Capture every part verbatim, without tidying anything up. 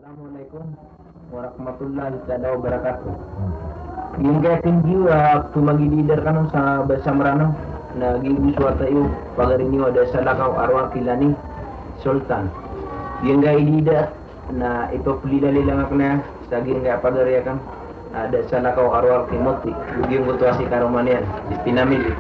Assalamualaikum warahmatullahi taala wabarakatuh. Giyangkaya tig iyo a pmagidida rkano sa basa Mranaw na giya bo so wata iyo, pagari niyo a da Salakaw Arwah Kilani Sultan. Giyangkaya idida na ipaplilali lang akn sa giyangkaya pagari akn a da Salakaw Arwah Kimoti, giyangkoto a si karoma niyan, di pinamili.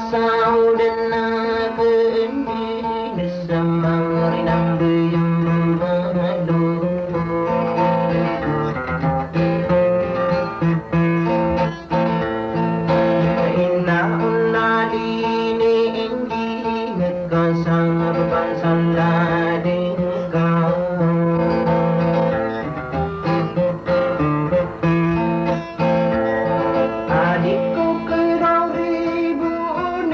Sa o dn a kndin sa mangrinang biyang malo. Ina on a di ni indi ngka sa mbansal a di ngka. Adi ko kiraw riboon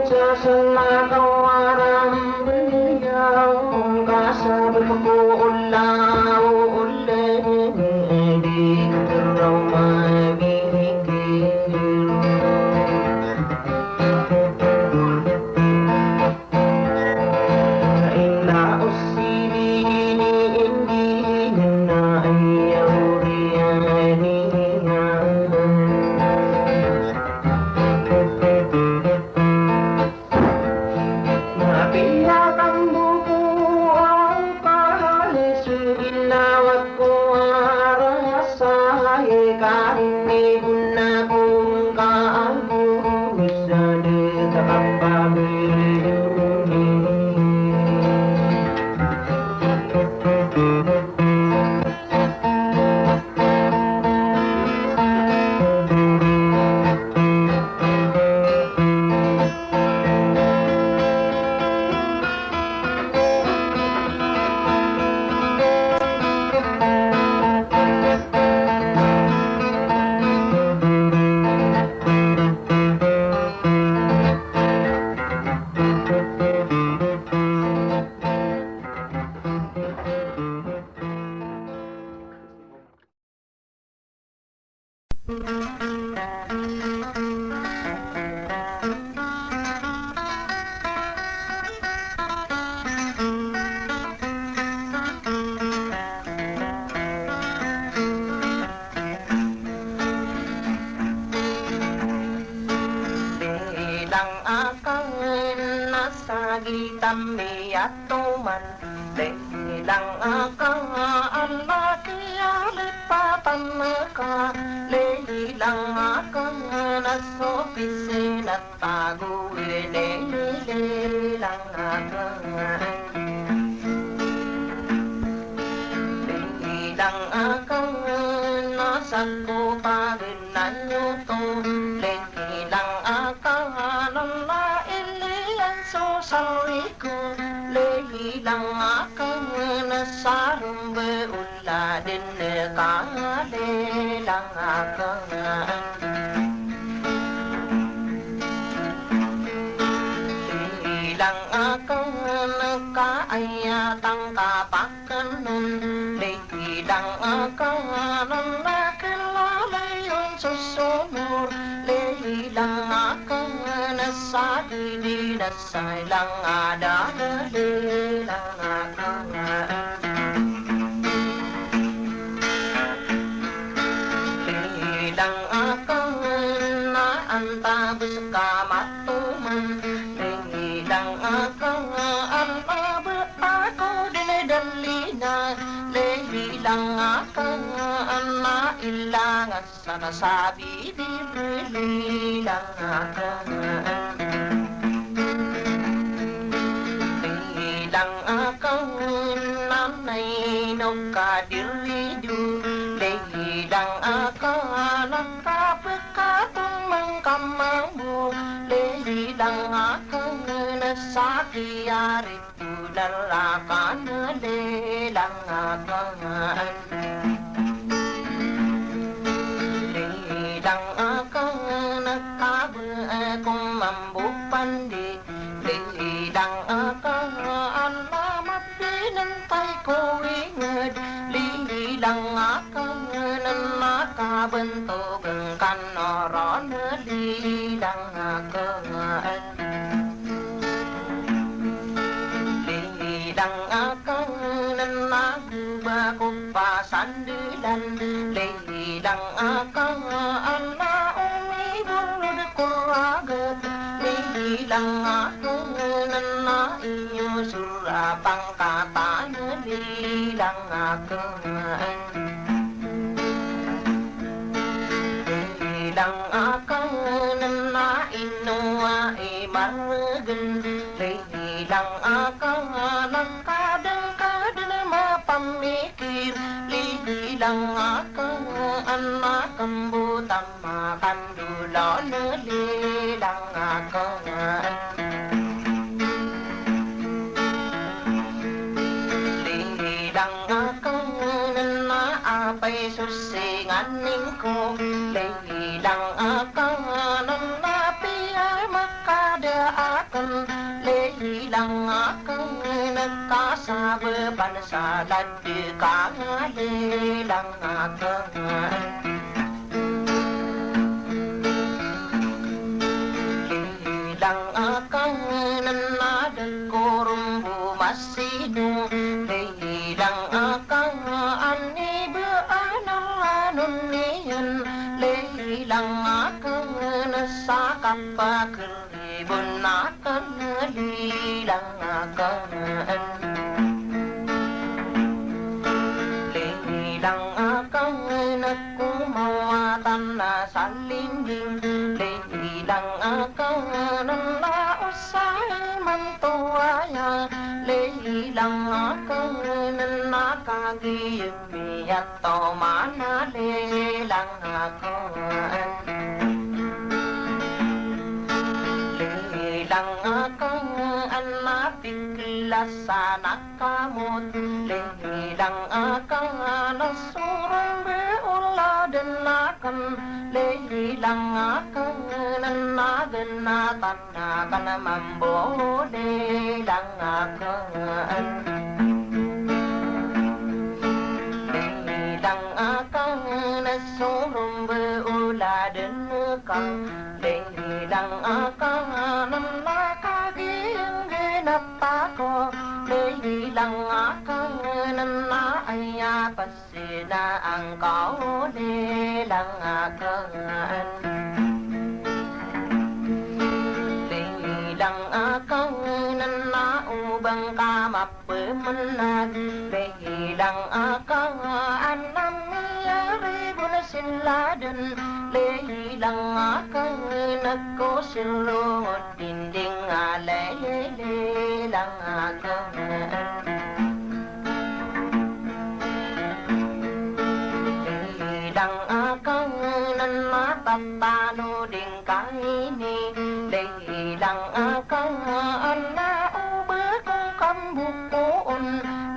sa salakaw a rambeyaw, ka sabap ko olaw olen di ko kiraw mamikir. Ina o sii di ini indi na aya oriyan iyan. Mapiya kambo ko angkal so ginawa ko a rasa, e ka ini bo na ko ngka a bo sa di ka kapabidoni. Bilang akn a sakit a miyatoman, bilang akn a laki a lipatan ka, bilang akn a so pisinat Tago ini bilang akn. Bilang akn na sako pagnan oto. Bilang akn na iliyan so sawi ko. Bilang akn na sarong beul Ladn ka bilang akn. Bilang akn ka aya tangka pakn on. Bilang akn na kilala iyan so somor. Bilang akn na sa di di na Sa ilang a da na di ilang a ka. Di ilang a ka na antabes ka matoman. Di ilang a ka na antabes ako di na dalina. Di ilang a ka na ilang a Sana sabi di bilang akn. Bilang akn na ino ka di rido. Bilang akn na kapekatong mangkamambo. Bilang akn na sakiyari Udar akn bilang akn. Bilang akn kabe ko mambo pandi. Bilang akn na mapinantay ko inged. Bilang akn na kabentog ngka noron. Bilang akn. Bilang akn na go ba ko pasandelan. Bilang akn na omibolod ko ragat. Bilang akn na iyo so rapangkatan. Bilang akn. Bilang akn na ino a Karegen, lay lang akn a kadeng-kadeng mapamikir, lay lang akn a kembotan makandolon, lay lang akn. Lay lang akn a apay so singanin ko, lay lang akn a piya makada akn, lay lang akn a kasabapan sa lad ka, lay lang akn. Lay lang akn a da ko ron bo masidong, lay lang akn a iniba a ranon iyan, lay lang akn a sa kapaker ibon akn, lay lang akn. Lay lang akn a komawatan a salinding, lay lang akn a osayan manto aya, lay lang akn a kagiyem Miyato mana lay lang akn. Lay lang akn a pikila sa nakamot. Lay lang akn a sorong be oladen akn. Lay lang akn a genatan na ka na mambo, lay lang akn. Lay lang akn a sorong be oladen ka, lay lang akn a kagiyanggenap ako, lay lang akn a aya pas Sina angkaw, lay lang akn. Lay lang akn a o ba ngka mapemenag. Lay lang akn a miyaribon sila den. Lay lang akn a ko sirlongon dinding a lay, lay lang akn. Lay lang akn a tatano dingka ini. Lay lang akn a o ba ko kambokoon.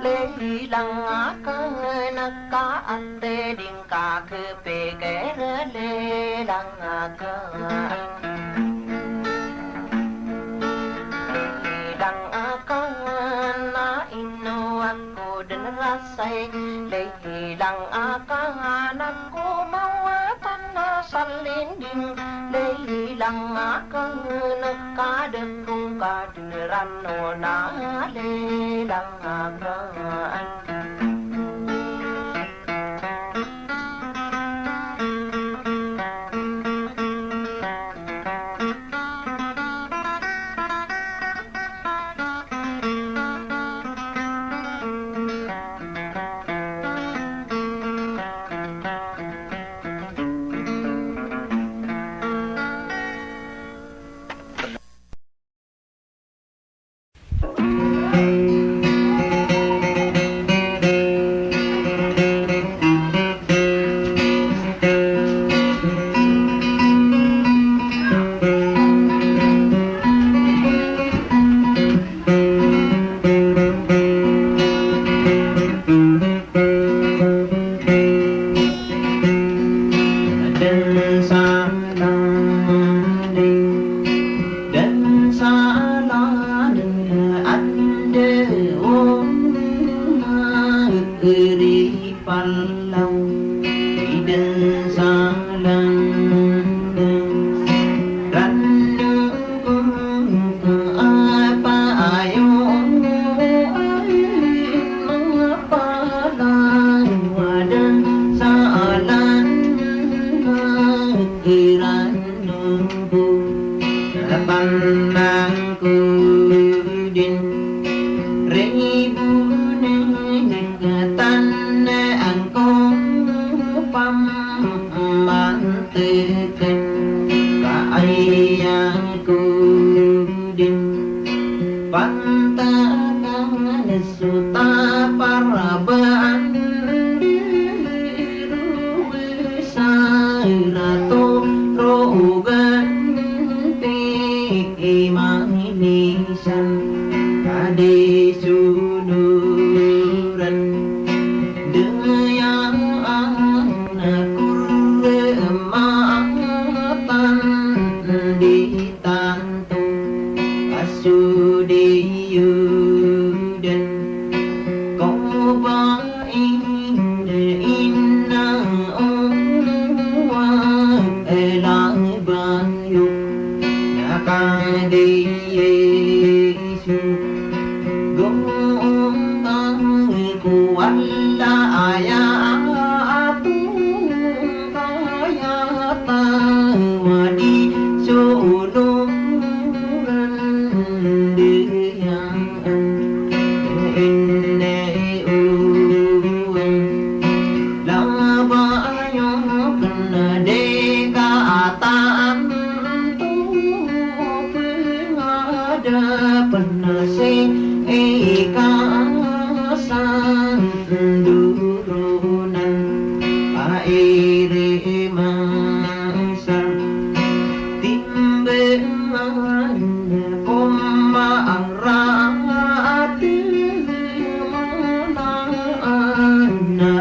Lay lang akn a kaante ding kakepikir, lay lang akn. Lay lang akn a ino ako den rasay. Lay lang akn a komawatan a salinding. Lay lang akn a kadekong ka Rano na lay lang akn. Den sa lanen, den sa lanen, ande o ma eri palaw, i den sa lanen, den rando ko ka apa ayo, ay, mapalaw, den sa lanen, Iran nobo, kapanangko din, ribonen katan angko pamanteken, ka ayangko. Pantakan so tapar a bandar o sarato rogan ti imanisan ka di sonoran dayaan a korematan di tanto a so di odan ko ba ina ina o wa ela ba yo na ka di Yesu. Gong ang ko wala aya ato kaya tawa di so ulo rende ya. Ene uwang labayo kena deka ataan tu pengadapen si ikasan durunan airi masa. Timbangan ko maarati manaan na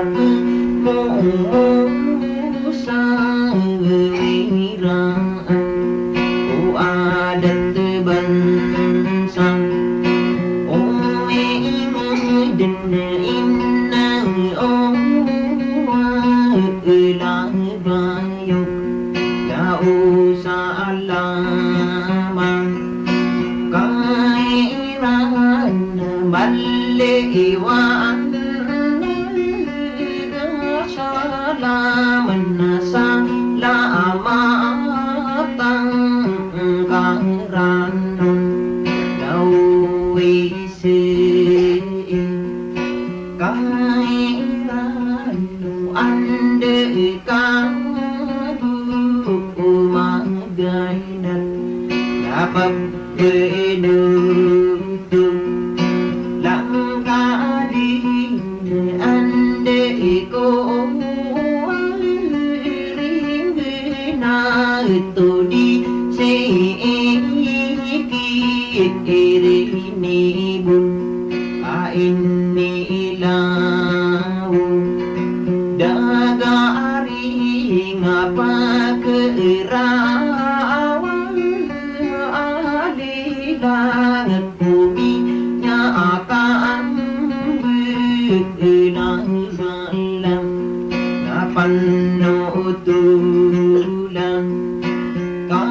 pemumusa wiraan o adat bansa. O inged na ina o wa ela ba yo na o salama kairan maliwan na salaman na salamatan karanon na o isi kairan o ande ka do o magainat na pagbenuto langkadi ande ko ring na to di si iki iri ni bun a ini ilaw da gari nga pakerawan a lilanget ko minya akaan bena balang na pano tulang ka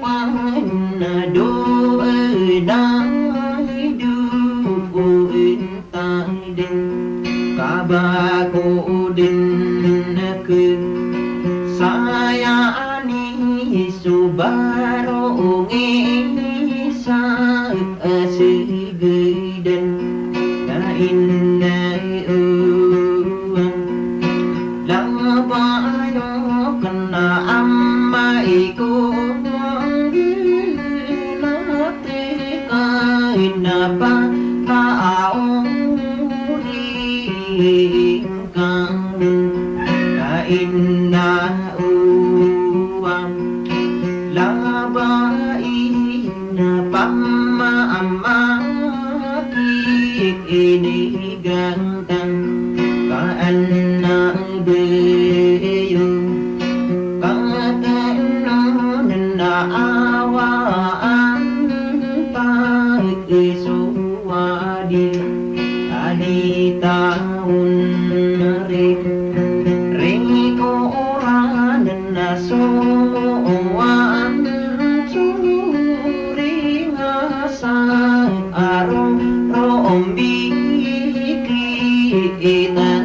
panado eda idu ko taden ka ba ko den ke saya ani so baro ngi sa segeden na inna uwang labayo kena amma iko Teka ina pa ka aori ka ka ina uwa laba ina pa ma ama ki ini gantang ka ana beyo ka tano na awa an ta iso wadi adi taon ri ri ko oran na so wan so ri nga sa aro ro ombi ki itan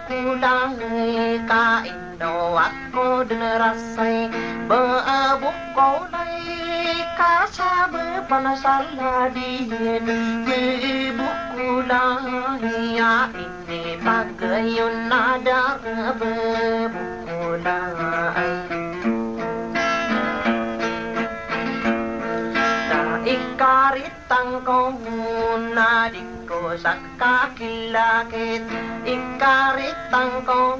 Lay ka ino ako den rasay, ba bo ko lay ka sabapan sa ladiyan, ba bo ko lay a inipagayon a dara, ba bo ko lay. Na ikarit tangko na di ko sakakilakit, ikarit tangko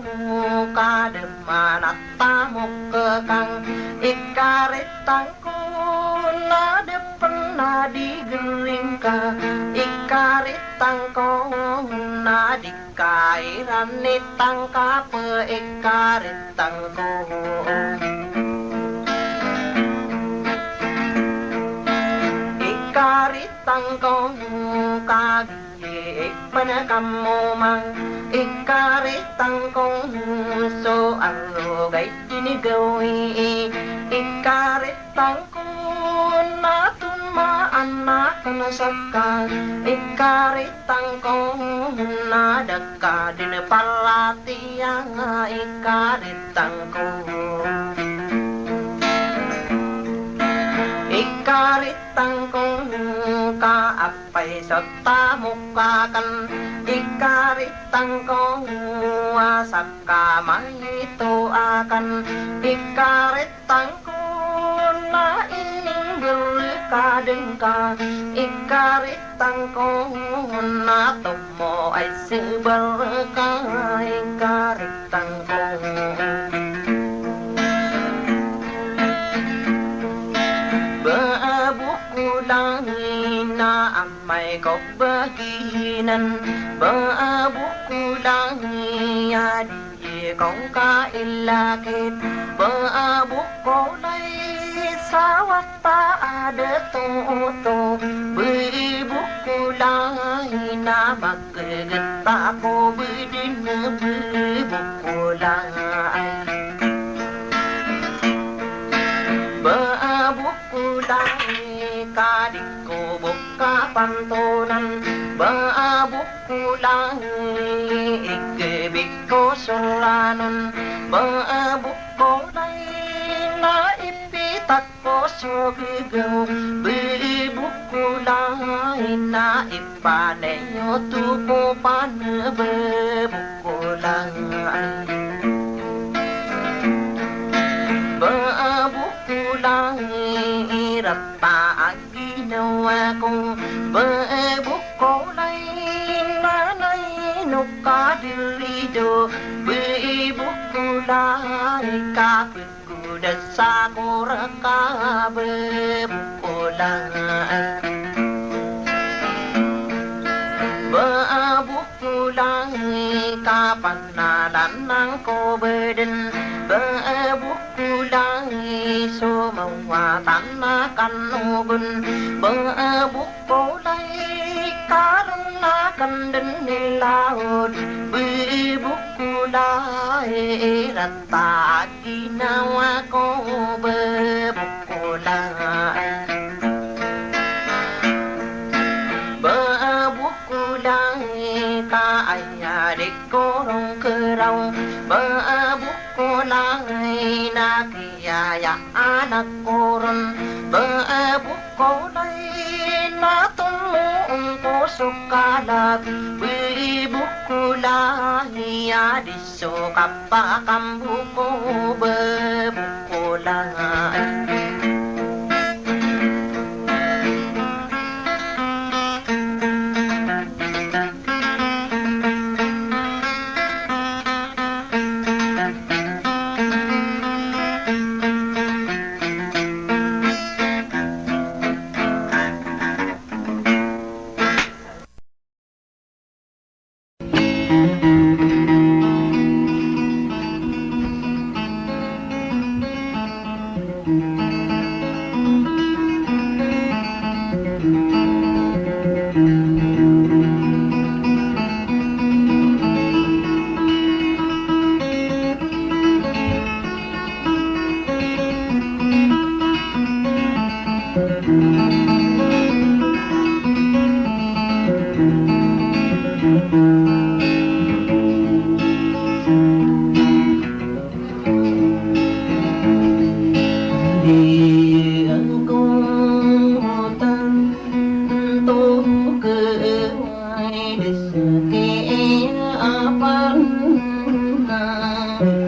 ka da man a tamok ka, ikarit tangko na da pn a di gering ka, ikarit tangko na di ka iran i tangkap, ikarit tangko. Ikarit tangko ka giya i pn ka momang, ikarit tangko so arogay di nggawi, ikarit tangko na tomaan akn saka, ikarit tangko na da ka den paratiyaya, ikarit tangko. Ikarit tangko ka apay so tamok akn, ikarit tangko a saka maito akn, ikarit tangko na ininggr ka dn ka, ikarit tangko na tomo ay sbar ka, ikarit tangko. Ba bo ko lay na amay ko ba giyanan, ba bo ko lay a di ko kailakit, ba bo ko lay sa wata a da oto, ba bo ko lay na maggt ako ba dn, ba bo ko lay. Ba bo ko lay ka di ko bo kapantonan, ba bo ko lay ikbik ko so ranon, ba bo ko lay na ipitak ko so gagaw, ba bo ko lay na ipanay oto ko pan, ba bo ko lay. Ba bo ko lay irat a ginawa ko, ba bo ko lay na nay no ka di rido, ba bo ko lay ka pgoda sa ko rka, ba bo ko lay. Ba bo ko lay ka panalan angko ba dn, ba bo ko lay so mawatan akn ogon, ba bo ko lay ka rn akn dn i laod, ba bo ko lay irat a ginawa ko, ba bo ko lay. Ba bo ko lay ka aya di ko rongkraw, ba bo ko lay na kiyayaan ako ron, ba bo ko lay na tomo ko so kalab, ba bo ko lay a di so kapakambo ko, ba bo ko lay.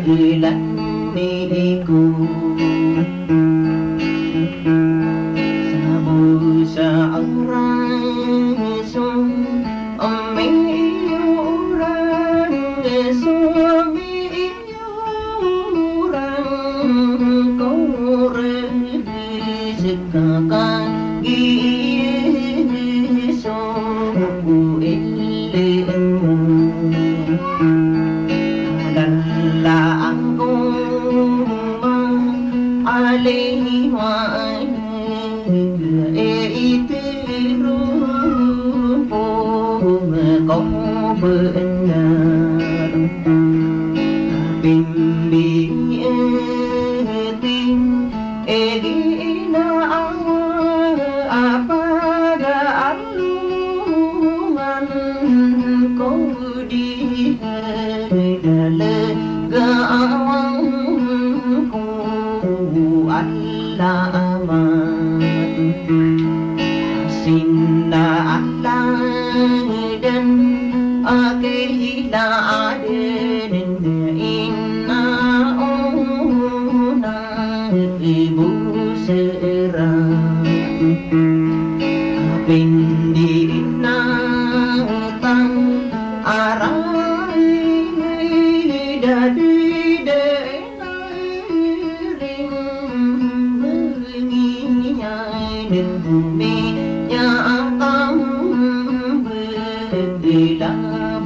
Ilan iko sabo sa orang so ami orang so mi orang ko rezeki ka gi so ko ilmu. Lala angko ma alay wa e iteron po ko benar. Pimbi e tin e gina awa apa ga alungan ko di dalaga awang ko alamat. Sinda aladan a kihila aden ina ona ibu sera. Pindi ina tang aray dadi de ring bengi nya den bumi nya akam bela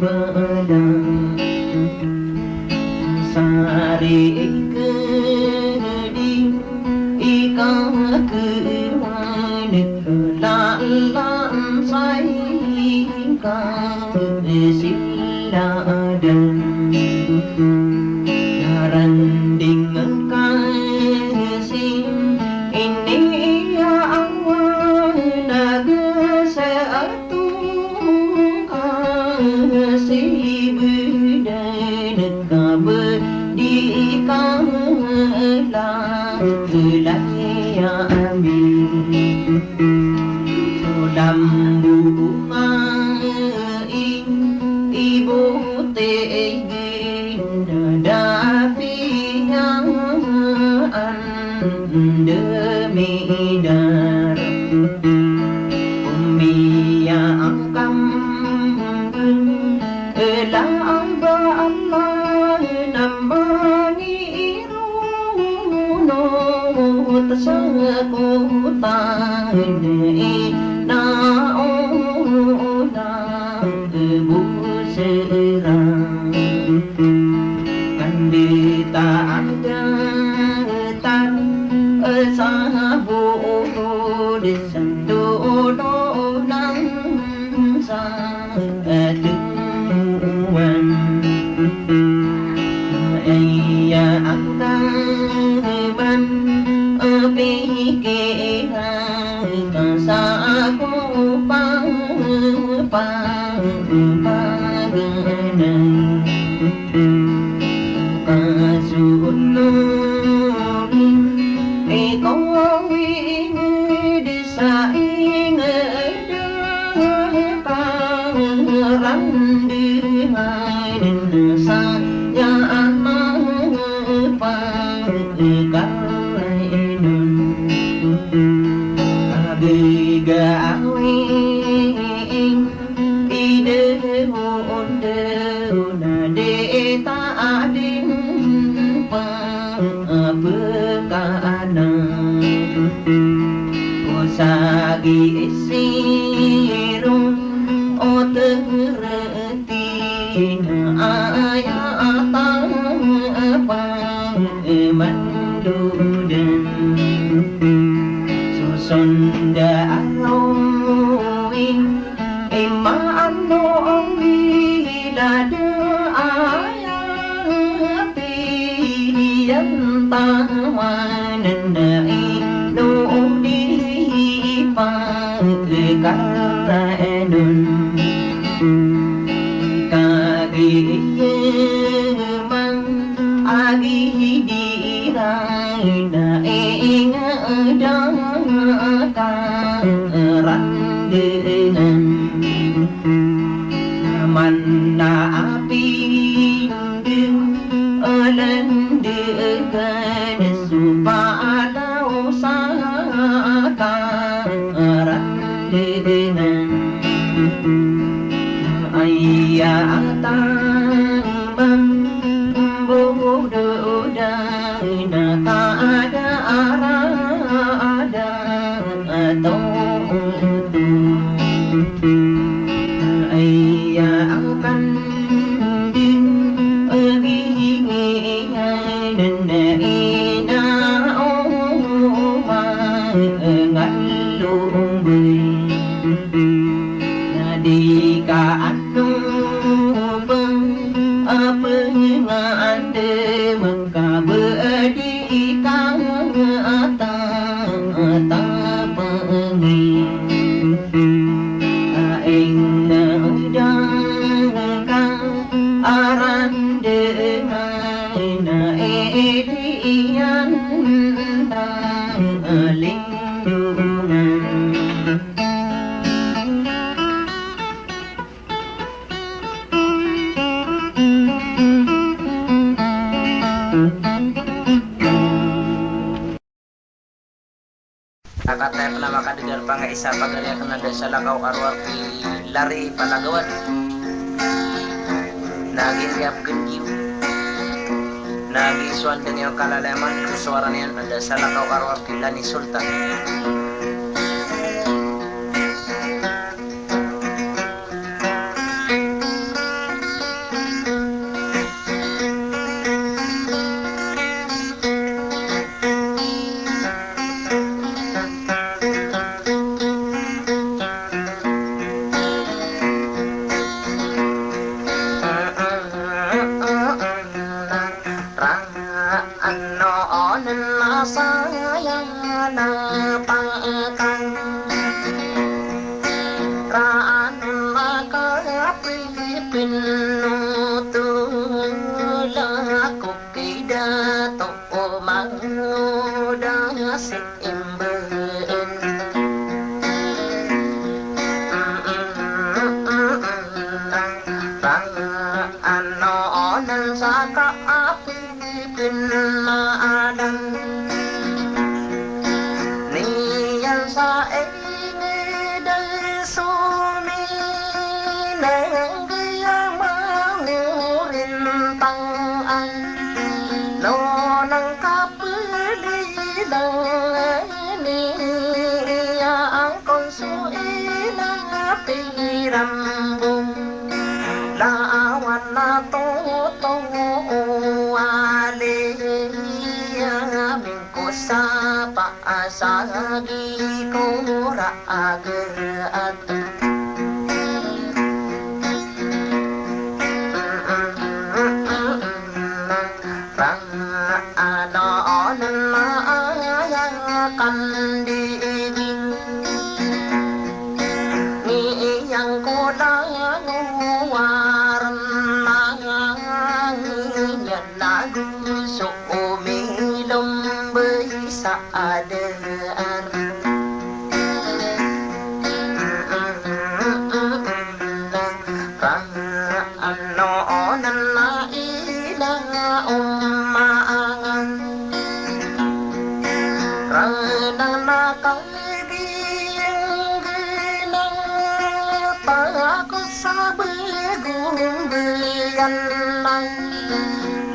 bela. Sari ikedi ikakewani lalan sai ka siladan. Naranding ka si ini ya awan naga sa tungka si bedan ka bedi ka la ilaya amin. Solam bunga i ibu te Dapiya an demidar umiya angkam ela aba Allah namani irunot sakutan ina ona. Busera andita adatan sa buhod sa dolonan sa temuan. Iya angkaban pikiran ka sa ako pa pagpaganay ka sunurin ikaw inged sa inged ka randiman sa ya anak pagkainon. Abiga awin idehon dehon a di ta adin pa pekaanan. O sagi isiro o tereti na aya a ta pa mandodan. Soson da arawin imaan o ongilad aya piyan tawanan da ino di pagkaranon. Kagiya man agi di ira ina ingeda ka randinan. Naman na api di Lendegan so palaw sa karandegan. Aya a tambang bododan a kada arada. Aya a kandin a gigingan na ina o mangalobay. Na di ka ano pang a pangandam ka ba di ka tatangi. Aing na dang ka aran dengan na idiyan dang lingdungan. Akataya pn a makadgar pangay isa pagari akn a da salakaw a rowar ki Larry Palagawan. Na giyangkaya pgn iyo na gisoandn iyo kalalayaman ko sowara niyan a da salakaw a rowar ki Lani Sultan. Raan onen a saya na pangkang. Raan a kapipin o tulak ko ki dato o mangoda si imbeen. Raan onen sa kaapipin a adan. Niyan sa ingd a sominang giya mangorintangan. Nonan kapelidan niya angkon so ina pirambong. Lawan a toto o aliya mingkosapa a sagi ko ragat. Raan onen a aya kandidin. Niyangkoda o warna niyan na go so omilombay sa adaan. Raan onen a ina o maangan. Raan a kagiyangginan takot sa begombeyan na.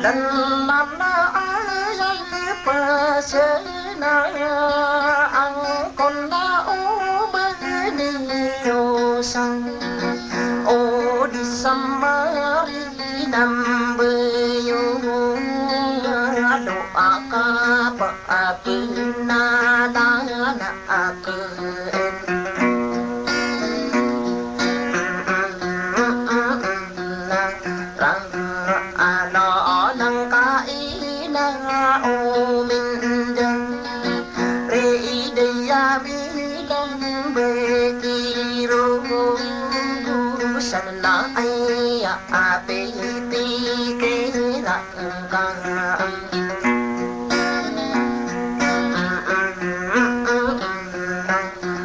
Lenan a aya pasen na angkon na o beniyosan o di samari nambeyo ado a kapa a kinanana aken. Raan onen ka ina o mindang. Riday a bilang bekirosan na aya a pitikira.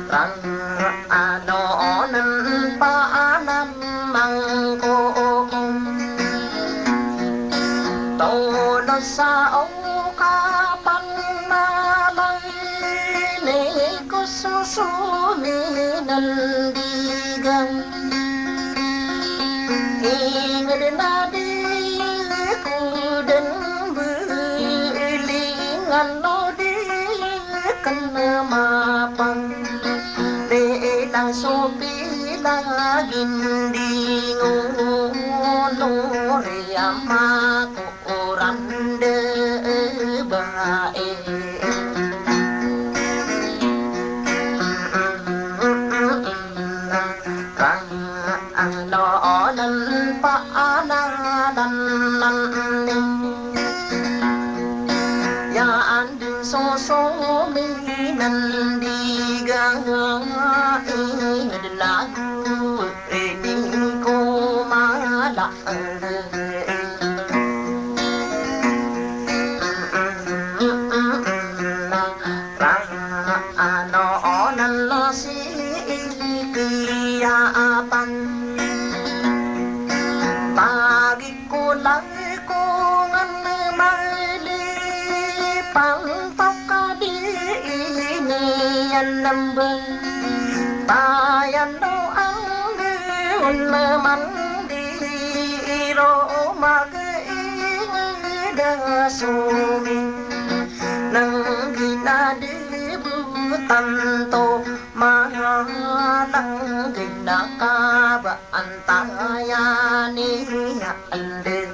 Raan onen pa anan mangkokom. To Sa okapanalan ko so sominandigan. Inged na di ko den belingan o di ken mapang. Bilang so pilagindingon o riyama ko oran de bae. Ano onan pa anadan nan ni. Ya andin so sominandigan, inged na di ko mala. Ano onan si Ilkiyapan. Tagi ko lang ko ngan mali pantok ka di ini yan nambang. Tayan do ang on naman di iro maginged a somi. Nang ginadebutan to mahalang ginakabaan tayan iya andeen.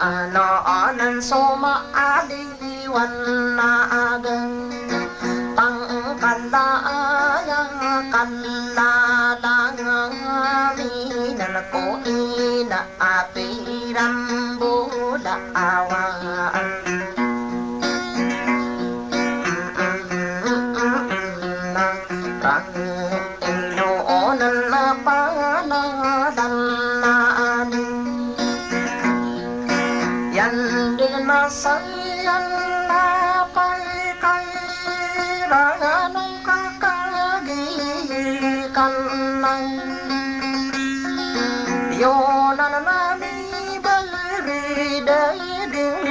Ano onan so maaliwan na agang pangkalaya kalalang minan ko ina apiran bolawan. Rang Ino onan a panadan na ani. Yan den a sayan a pay kay rano kakagikan na. Yonan a mibagrida den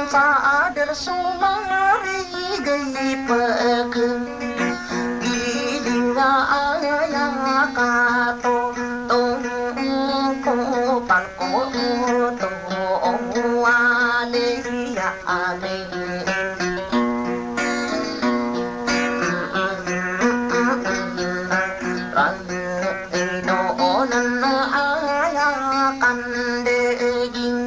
sa ader so marigay peken. Giling a aya kato, tong ko palko to, o aliya amin. Rang ino onan a aya kandeging.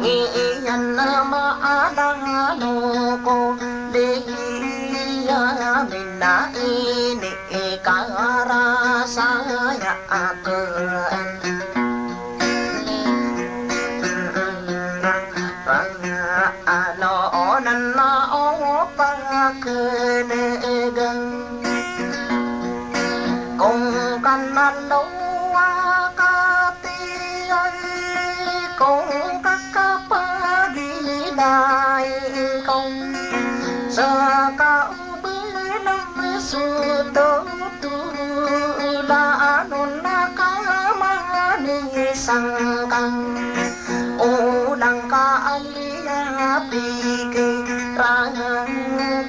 Iyan a maadano ko di amin a inikarasaya aken. Ano onan a o pakenegan kong kanalo a kati ay kong kakapagilay kong sa kaubelan so totoo. Lanon a kamanisang kang o lang ka aliya pikiran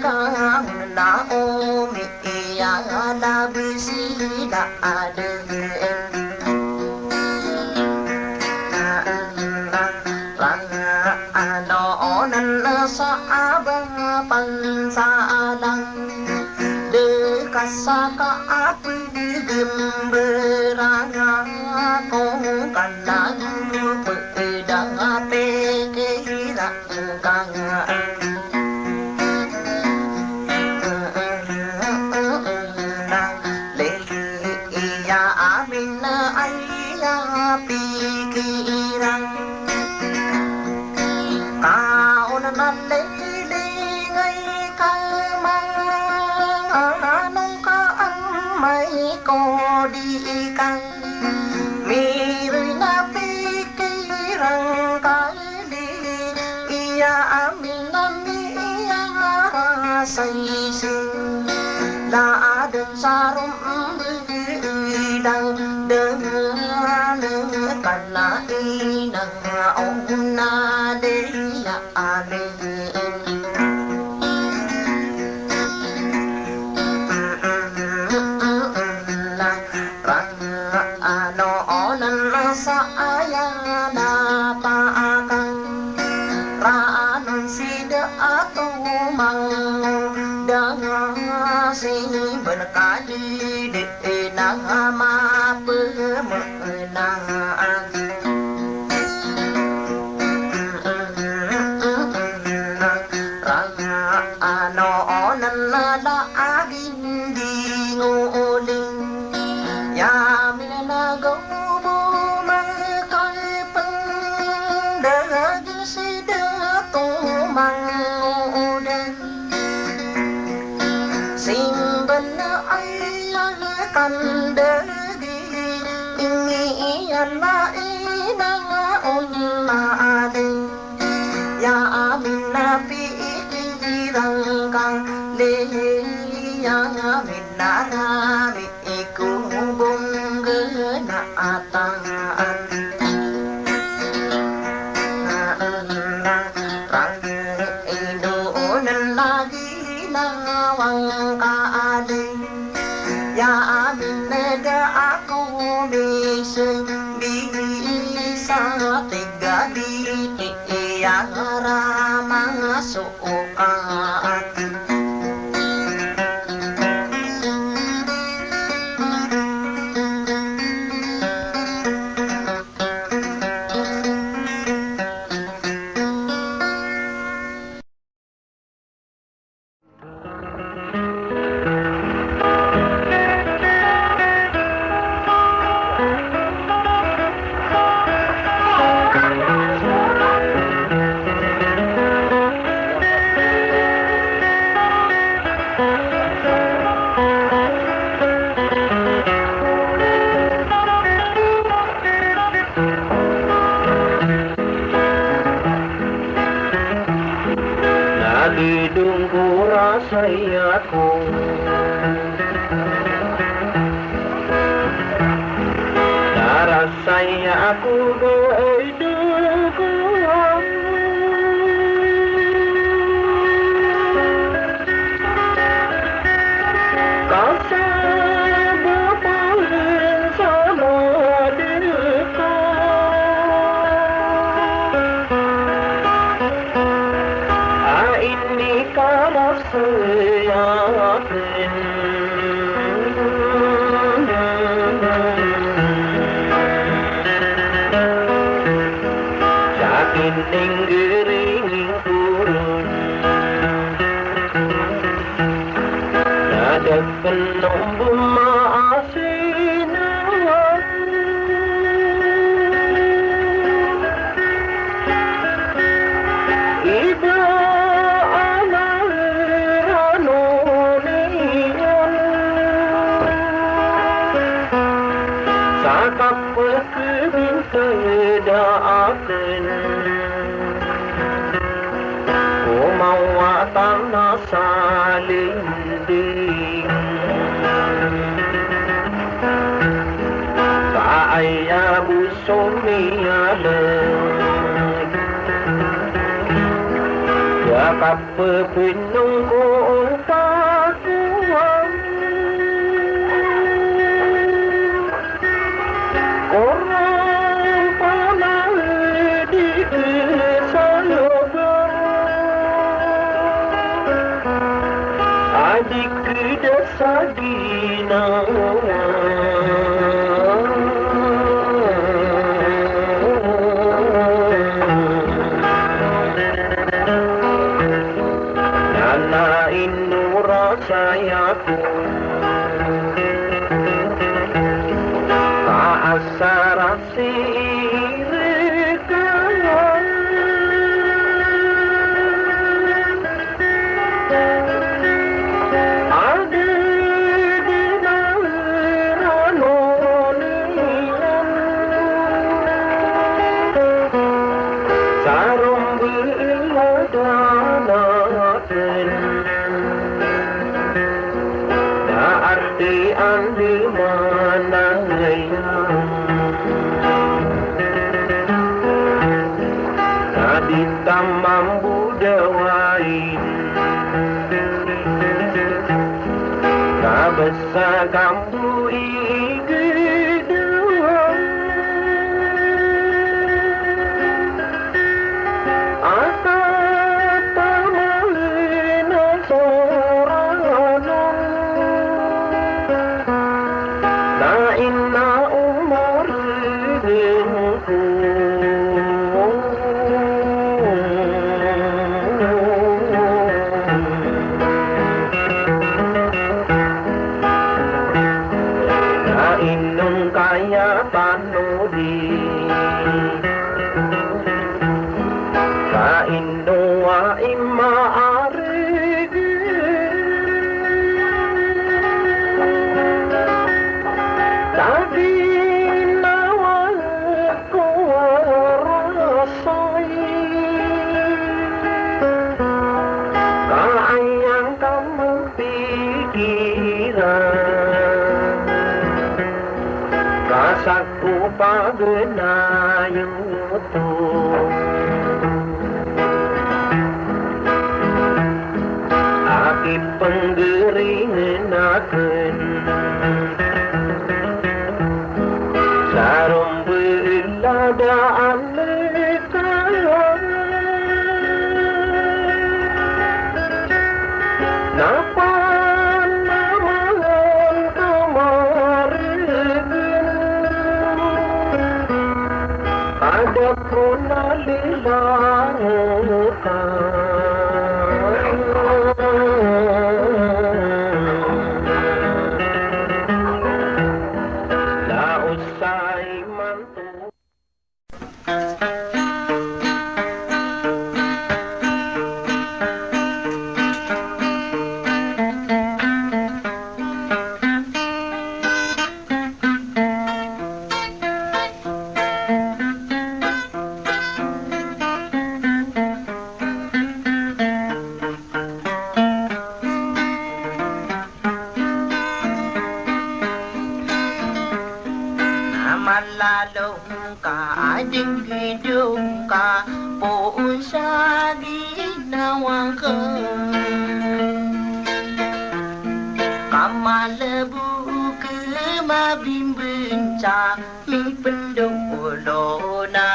kang na omi iya labi sila aden. Ano onan a sa abang pansalang de ka sa ka api di gembera ko kanan peda pekira kang. Lili iya amin a aya pikiran. Kaon na lili ngay ka manganong ka amay ko di kang. Miroy na pikiran ka lili iya amin a miyarasay sing. Laat Sarom bidang dengan kana ina ona dila amin. Rang ano onan sa aya na paakang. Ranon sida a tomangoda si Bal Khalid na mapemena. Rang ano onan na lagi Di ngoling ya minanago bo mangkay pandagin sida tomangoda. Simban na aya kandagin ini ina ina nga onade. Ya amin na pikiran kang lele, ya amin na rami ikubong gena ataan. Rang ino onan lagi na wang kaading. Ya amin na da ako miseng bisa tiga di iya ramang sukat. Na di dongko rasay ako. Na rasay ako go ay dongko. Kasabapan sa madeka a inikarasayaken. Sa kininggiring koron. Na da pen ombo maasina. Iba a na rano niyan. Sa kapekebintang da aken. Komawatan a salinding. Ka aya bo so miyaleg. Ya kapepinong ko o takuan. Korang panang di kesalobang. Adik kedas a ginawa. Nana ino rasay ako. Ka asar a sii reka. Adi di na rano niyan. Sa rombi ila dana. Na ar Di andamanaya na di ta mambo dawain, ka bes a kambo igdn a kapamalin a soranon na ina o margn ko. Na ino ngka aya tano di ka ino a imaarg ta ginawa ko a rasay ka aya ngka pikiran ka sa ko pagnayoto a kipnggaringn akn sa romb lada a na panamangan ka margn a da ko na lilangotan. Na osay manto Na malalo ngka a dngdong ka poon sa ginawa ngka. Ka malbo ka mabimbn sa mipndolona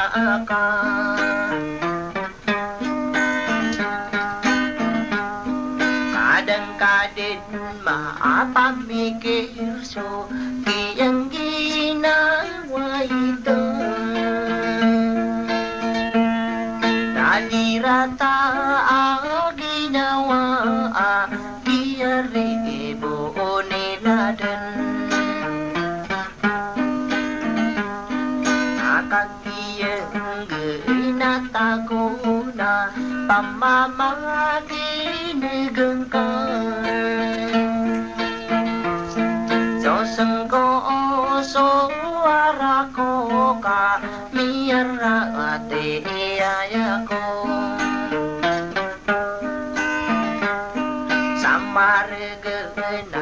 ka. Kadang ka dn mapamikir so giyangkai a ginawa ito. Na di rata a ginawa a giyari i bo o niladan. Akagiyanggi na tago na pamamagin gngka. So sngko o so arako ka miyara ati iyaya ko. Sa margn a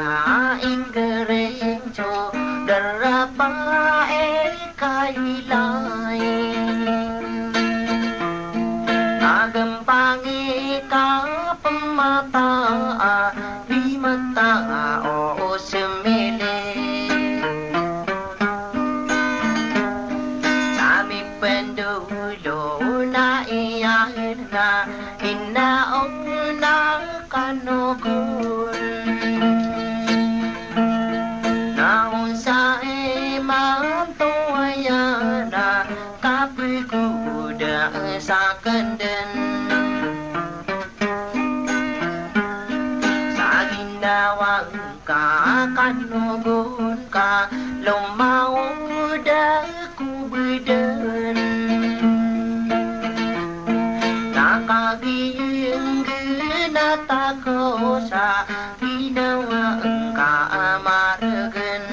inggaring so darapa i kailay. Agmpangi ka pmata a di mata o smili. Sa mipndolona iyan na ina o na kanogon. Na onsay manto aya na kapgoda sakn dn. Sa ginawa ngka kanogon ka lomaod ako bdn. Na kagiyanggi na tago sa ginawa ngka a margn.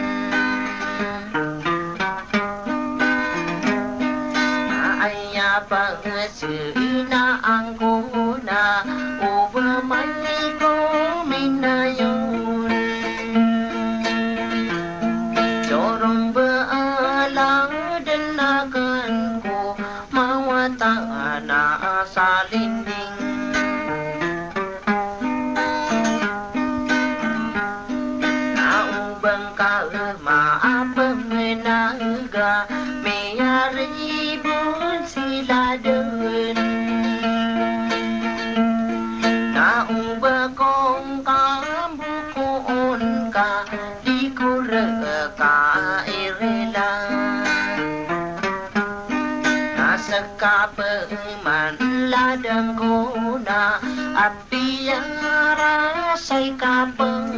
Aya pangasinan ko na o ba man ko minayon. Bangka maapeng naga miyaribon sila den. Na o ba ko ngka mbokoon ka di ko reka irila. Na seka peman ladang ko na Piyarasay ka pn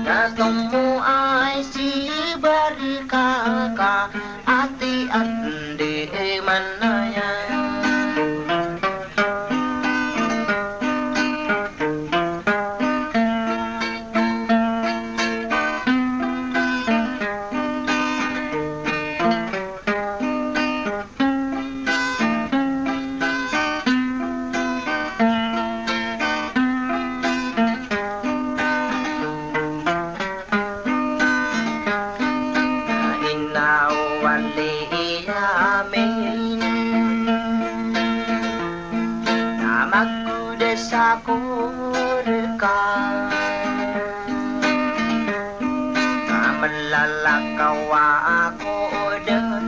na tomo ay si barika ka ati andi manaya. Ina o wali amin na magkoda sa koreka. Ka mlalakaw ako den,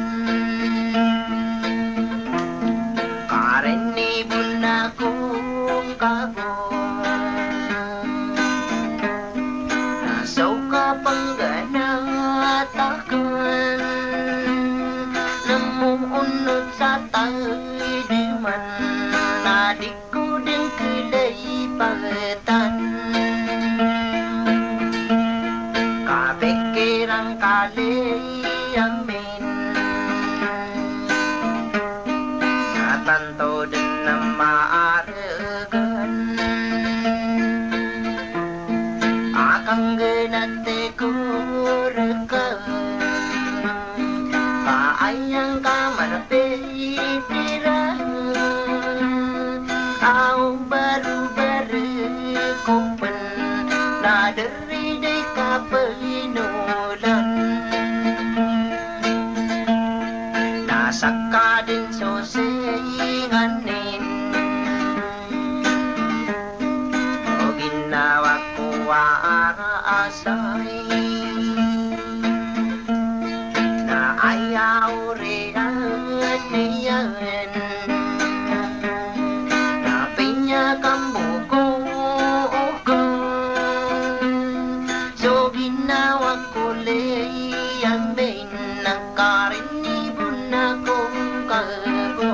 karinibon ako ngka bo. Na so kapangganat akn, na moonot sa tadiman, na di ko den kalipagetan. Kapikiran ka li amin na tanto den a maaregen a kangganat ko reka. Ka aya ngka man a pikiran a o ba ro ba reka pn na di ri di ka pinolan. Na seka den so singanin o ginawa ko a asay. Na aya oriyan iyan na piyakamboko ko so ginawa ko li amin na karinibon ako ngka bo.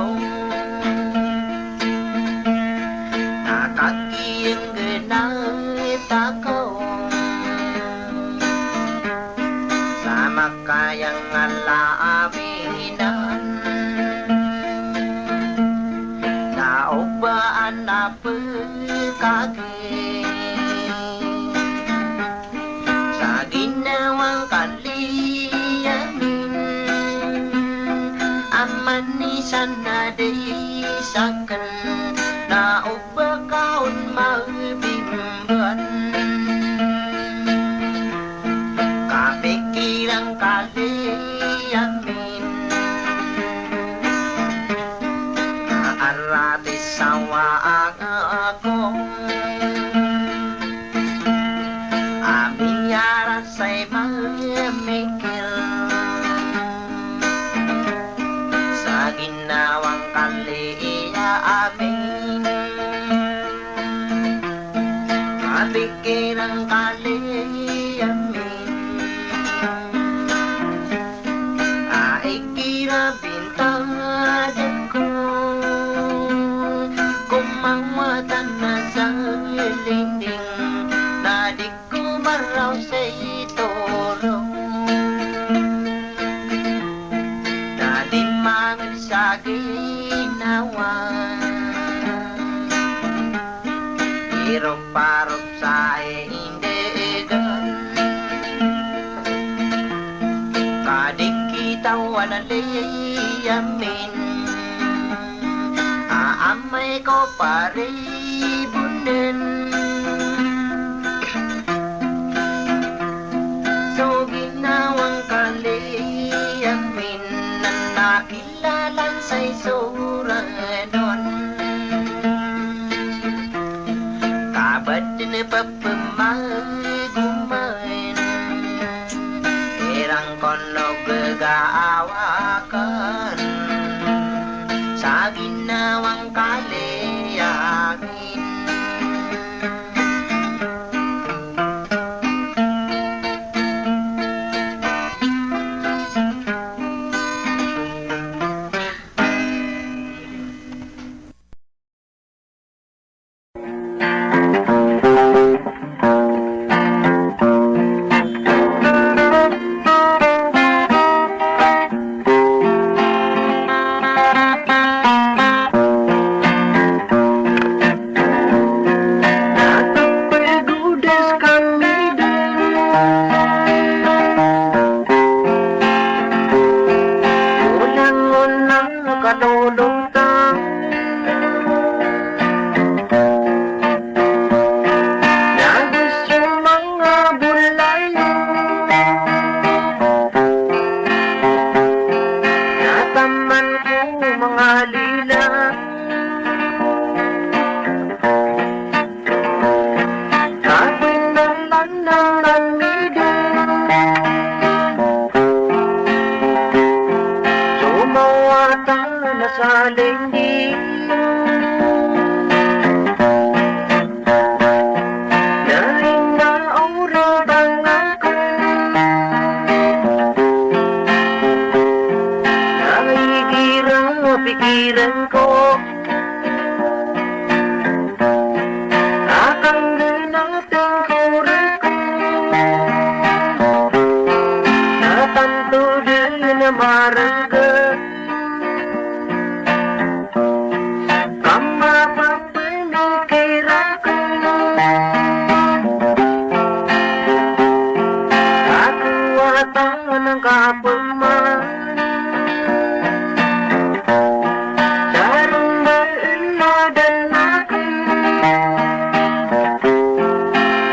Na kagiya nggenay takaw sa makayang ala aminan. Na o ba a na pekagi sa ginawa ngka li amin a manisan a di saken na o ba ka on mabimban. Kapikiran ka li amin a arati sawa ako a miyarasay mamikir sa ginawa ngka li amin. Kapikiran ka li amin a ikirabintad ako ko mawatan a sa linding na di ko maraw sa itoro. Na di manged sa ginawa iroparop sa indegan. Ka di kitawan a li amin a amay ko paribonen so ginawa ngka li amin a naki lalan sa isoran on. Ka ba den pepemagoma Somawa tano sa lindi. Na ina oro tangakn. Na igira pikiran ko. Akn gana tengkorak. Na tanto dn a marga. Kama pepemikiran ko. Ako a tano angka peman. Sa ron ba ino dn akn.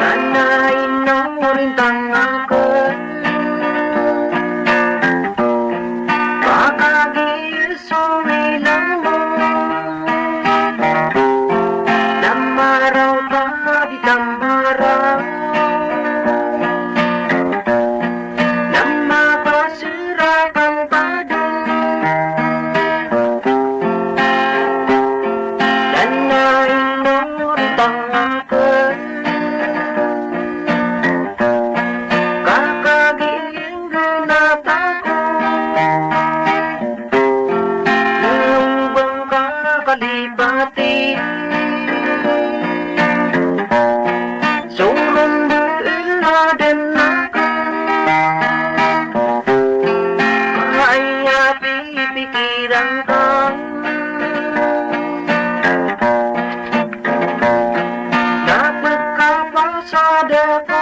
Ana ino rintang akn. Pakagiya so ilang mo. Na maraw ka di tambarang. Na mapasirakan padang. Na ino rintang akn. Kakagiya ingd na tako. Nang bangka kalipati. Soron bela dn akn. Aya pipikiran ka. Na pekapasad ako.